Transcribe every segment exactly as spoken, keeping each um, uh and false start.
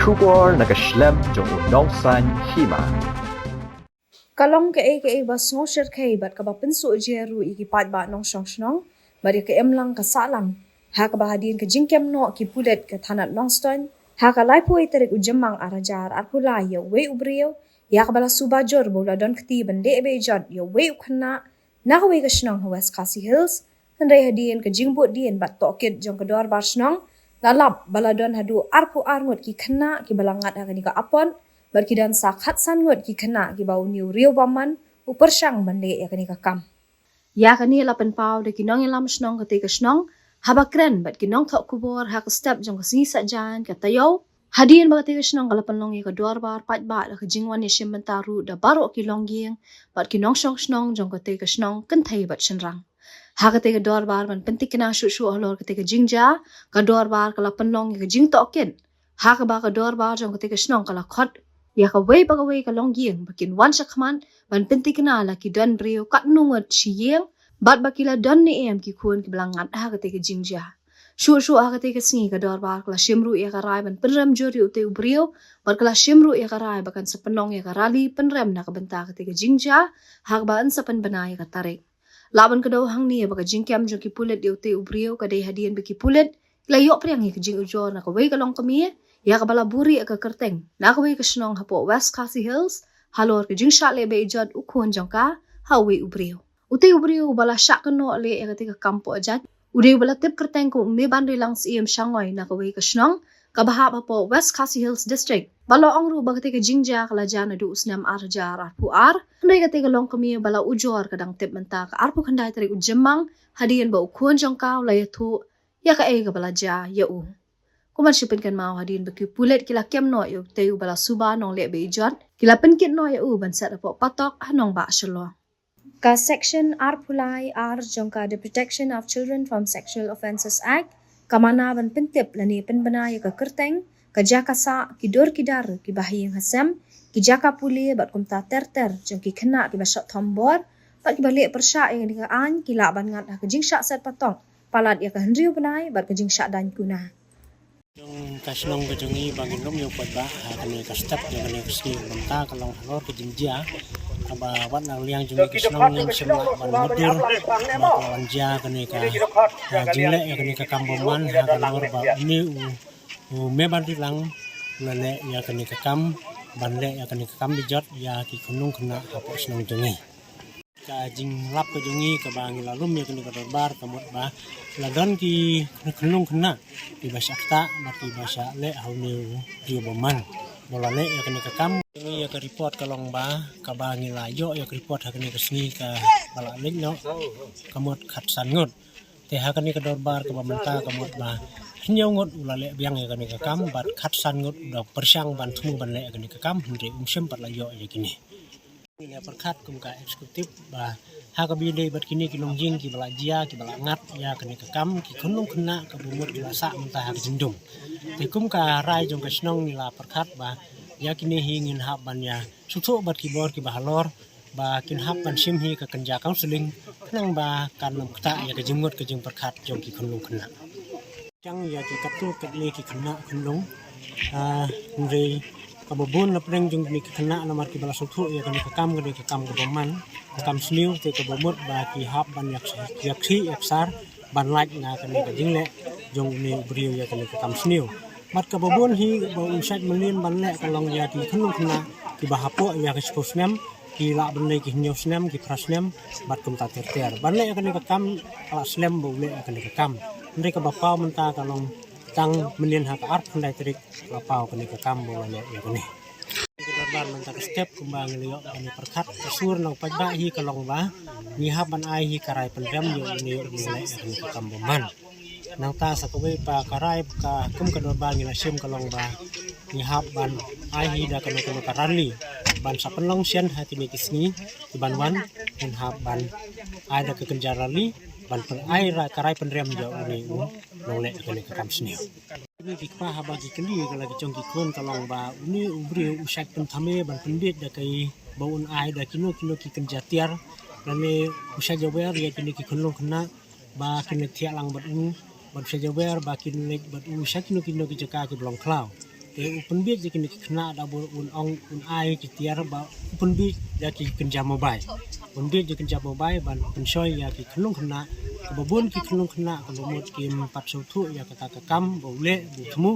Khubor na ka shlem jong u nongsan hima. Ka long kaei kaei ba sngewsyrkhei bad kaba pynsuh jer ruh ïa ki paidbah nongshong shnong bad ïa ka imlang ka sahlang, ha kaba hadien ka jingkem noh ki pulit ka thanat Nongstoiñ ha ka laiphew tarik u Jymmang ar hajar arphew lai ïa uwei u briew ïa kaba la suba jur ba u la don kti ban leh beh jot ïa uwei u khynnah na kawei ka shnong ha West Khasi Hills. Hynrei hadien ka jingbud dien bad tohkit jong ka dorbar shnong, la lap ba la don haduh arphew ar ngut ki khynnah kiba la ngat ha kane ka apot bad ki don sa khatsan ngut ki khynnah kiba une u riewbymman u pyrshang ban leh ïa kane ka kam. Ïa kane la pynpaw da ki nongïalam shnong katei ka shnong haba kren bad ki nongthoh khubor ha ka step jong ka sngi Saitjaiñ ka taïew, hadien ba katei ka shnong ka la pynlong ïa ka dorbar paidbah da ka jingwan ïashim bynta ruh da baroh ki longïing bad ki nongshong shnong jong katei ka shnong kynthei bad shynrang. Ha katei ka dorbar ban pyntikna shuh shuh halor katei ka jingjia, ka dorbar ka la pynlong ïa ka jingtohkit ha kaba ka dorbar jong katei ka shnong ka la khot ïa kawei pa kawei ka longïing ba kin wan shakhmat ban pyntikna la ki don briew katno ngut shi ïing bad ba ki la don ne em ki khun kiba la ngat ha katei ka jingjia. Shuh shuh ha katei ka sngi ka dorbar ka la shim ruh ïa ka rai ban pynrem jur ïa utei u briew bad ka la shim ruh ïa ka rai ba kan sa pynlong ïa ka rali pynrem na ka bynta katei ka jingjia ha kaba yn sa pynbna ïa ka tarik. Lah ban kdew hangne ba ka jingkem jong ki pulit ïa utei u briew ka dei hadien ba ki pulit ki la ïoh pdiang ïa ka jingujor na kawei ka longkmie ïa kaba la buhrieh ïa ka kyrteng na kawei ka shnong hapoh West Khasi Hills halor ka jingshah leh beh jot u khun jong ka ha uwei u briew. Utei u briew uba la shah kynnoh leh ïa katei ka kam poh jait u dei uba la tip kyrteng kum u Mebanrilang Syiem Shangoi na kawei ka shnong kaba hap hapoh West Khasi Hills District. Ba la ong ruh ba katei ka jingjia ka la jia naduh u snem ar hajar arphew ar. Hynrei katei ka longkmie ba la ujor ka dang tip mynta ka arphew khyndai tarik u Jymmang hadien ba u khun jong ka u la ïathuh ïa kaei kaba la jia ïa u. Kumban shu pynkynmaw hadien ba ki pulit ki la kem noh ïa utei uba la suba nongleh beh jot, ki la pynkit noh ïa u ban set hapoh patok ha nongbah Shillong. Ka section arphew lai ar jong ka The Protection of Children from Sexual Offences Act ka mana ban pyntip lane pynbna ïa ka kyrteng, ka jaka sah, ki dur ki dar kiba ha ïing ha sem, ki jaka pule bad kumta ter ter jong ki khynnah kiba shah thombor bad kiba leh pyrshah ïa kane ka aiñ ki lah ban ngat ha ka jingshah set patok palat ïa ka hynriew bnai bad ka jingshah daiñ kuna. Jong ka shnong ka jong ngi ba ngin lum ïa u paidbah ha kane ka step jong kane ka sngi mynta ka long halor ka jingjia kaba wat na liang jong ngi ka shnong ngim shym lah ban mutdur ba ka wan jia kane ka, ah, jingleh ïa kane ka kam bymman ha ka lor ba une u, u Mebanrilang u la leh ïa kane ka kam ban leh ïa kane ka kam beh jot ïa ki khynnah khynnah hapoh shnong jong ngi. Ka jinglap ka jong ngi kaba ngi la lum ïa kane ka dorbar ka mut ba la don ki khynnah khynnah kiba shah ktah bad kiba shah leh ha une u riewbymman ba la leh ïa kane ka kam. Ngi ïa ka report ka long ba kaba ngi la ïoh ïa ka report ha kane ka sngi kaba la leit noh ka mut khatsan ngut. Te ha kane ka dorbar kaba mynta ka mut ba hynñiew ngut u la leh biang ïa kane ka kam bad khatsan ngut u da pyrshang ban thmu ban leh ïa kane ka kam hynrei um shym pat la ïoh ïa kine. Ngi la pyrkhat kum ka executive ba ha kaba ïadei bad kine ki longïing kiba la jia kiba la ngat ïa kane ka kam ki khynnah khynnah kaba mut ki la sah mynta ha ka jingdum. Te kum ka rai jong ka shnong ngi la pyrkhat ba ïa kine hi ngin hap ban ïa sngewthuh bad ki bor kiba halor ba kin hap ban shim hi ka kynja counselling khnang ba kan ym ktah ïa ka jingmut ka jingpyrkhat jong ki khynnah khynnah. Chang ïa ki katto katne ki khynnah khynlung. Ah, hynrei kaba bun na pdeng jong kine ki khynnah namar kiba la sngewthuh ïa kane ka kam ka dei ka kam kaba man, ka kam sniew te kaba mut ba ki hap ban ïa, ïa kti ïa ksar ban lait na kane ka jingleh jong une u briew ïa kane ka kam sniew. Bad kaba bun hi ba u shait mynnin ban leh ka long ïa ki khynnah khynnah kiba hapoh ïa ka shiphew snem ki lah ban leh ki hynñiew snem ki phra snem bad kumta ter ter. Ban leh ïa kane ka kam ka la slem ba u leh ïa kane ka kam. Hynrei kaba paw mynta ka long tang mynnin ha ka arphew khyndai tarik la paw kane ka kam ba u la leh ïa kane. Ka dorbar mynta ka step kumba ngi la ïoh kane pyrkhat ka sur na u paidbah hi ka long ba ngi hap ban ai hi ka rai pynrem ïa une u leh ïa kane ka kam bymman. Nangta sa kawei pat ka rai ka kum ka dorbar ngi la shim ka long ba ngi hap ban ai hi da kano kano ka rally ban sa pynlong shen ha kine ki sngi ki ban wan, ngin hap ban ai da ka kynja rally ban pyn-, ai ra-, ka rai pynrem ïa une u nongleh kane ka kam sniew. Kine ki kpa haba ki kylli ka la ki jong ki khun ka long ba une u briew u shait pynthame ban pynbit da kaei ba un ai da kino kino ki kynja tiar lane u shait jawer ïa kine ki khynnah khynnah ba kin leit thiah lang bad u, bad u shait jawer ba kin leit bad u sha kino kino ki jaka kiba long khlaw. Te u pynbeit ïa kine ki khynnah da bor un ong un ai ki tiar ba u pynbeit ïa ki kynja mobile. Pynbeit ïa ki kynja mobile ban pynshoi ïa ki khynnah khynnah, kaba bun ki khynnah khynnah kaba mut kim pat sngewthuh ïa kata ka kam ba u leh ba u thmu,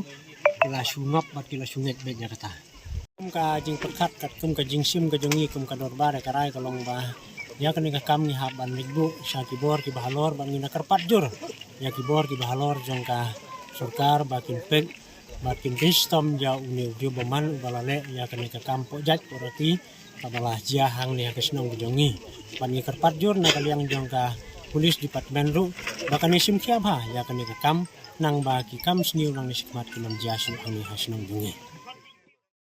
ki la shu ngop bad ki la shu ngeit beit ïa kata. Kum ka jingpyrkhat katkum ka jingshim ka jong ngi kum ka dorbar ka rai ka long ba ïa kane ka kam ngi hap ban leit buh sha ki bor kiba halor bad ngi na kyrpad jur ïa ki bor kiba halor jong ka sorkar ba kin peit bad kin pynshai stom ïa une u briew bymman uba la leh ïa kane ka kam poh jait poh rati kaba la jia hangne ha ka shnong ka jong ngi. Bad ngi kyrpad jur na ka liang jong ka police department ruh ba kan ïa shim khia bha ïa kane ka kam, nang ba ki kam sniew nangne shakhmat kin ym jia shuh hangne ha shnong jong ngi.